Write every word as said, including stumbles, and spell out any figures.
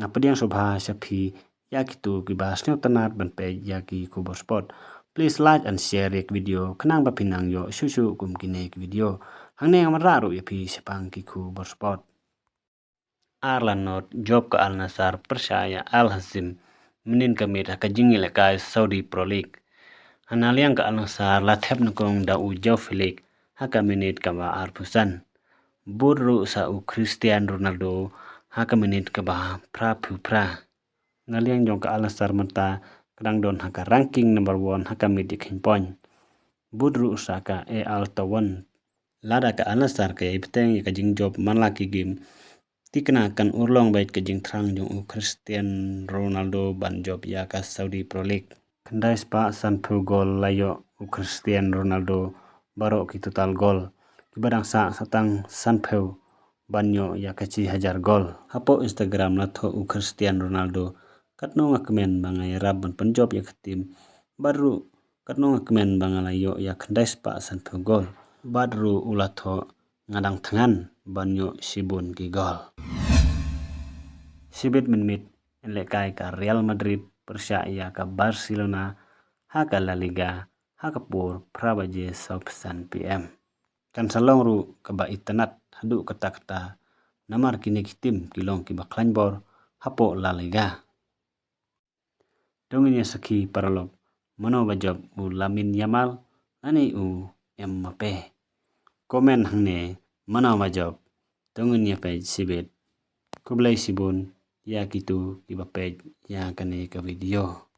Nga pdiang sngewbha sha phi ïa kito kiba sngewtynnat ban peit ïa ki khubor sport. Please like and share ïa ki video khnang ba phin nang ïoh shuh shuh kum kine ki video. Hangne nga wanrah ruh ïa phi shaphang ki khubor sport. Ar la not jop ka Al Nassr pyrshah ïa Al Hazm mynnin ka miet ha ka jingïalehkai Saudi Pro League. Ha na liang ka Al Nassr la thep nyngkong da u Joao Felix ha ka minit kaba arphew san. Bud ruh sa u Cristiano Ronaldo ha ka minit kaba phraphew phra. Na liang jong ka Al Nassr mynta ka dang don ha ka ranking number one ha ka miet ïakheiñ point. Bud ruh sa ka Al Taawoun. Lada ka Al Nassr ka ïai bteng ïa ka jingjop man la ki game, thikna kan urlong beit ka jingthrang jong u Cristiano Ronaldo ban jop ïa ka Saudi Pro League. Khyndai spah sanphew gol la ïoh u Cristiano Ronaldo, baroh ki total gol kiba dang sah sa tang sanphew ban ïoh ïa ka shi hajar gol. Hapoh Instagram la thoh u Cristiano Ronaldo, katno nga kmen ba nga ïarap ban pynjop ïa ka team, bad ruh katno nga kmen ba nga la ïoh ïa khyndai spah sanphew gol. Bad ruh u la thoh, nga dang thngan ban ïoh shibun ki gol. Shibit mynmiet, ïalehkai ka Real Madrid pyrshah ïa ka Barcelona ha ka La Liga ha ka por phra baje sawphew san P M. Kan sa long ruh kaba itynnad haduh katta katta, namar kine ki team ki long kiba khlaiñ bor hapoh La Liga. To ngin ïa sakhi paralok, mano ba jop, u Lamine Yamal lane u Mbappe? Comment hangne mano ba jop. To ngin ïa peit shibit. Khublei shibun ïa kito kiba peit ïa kane ka video.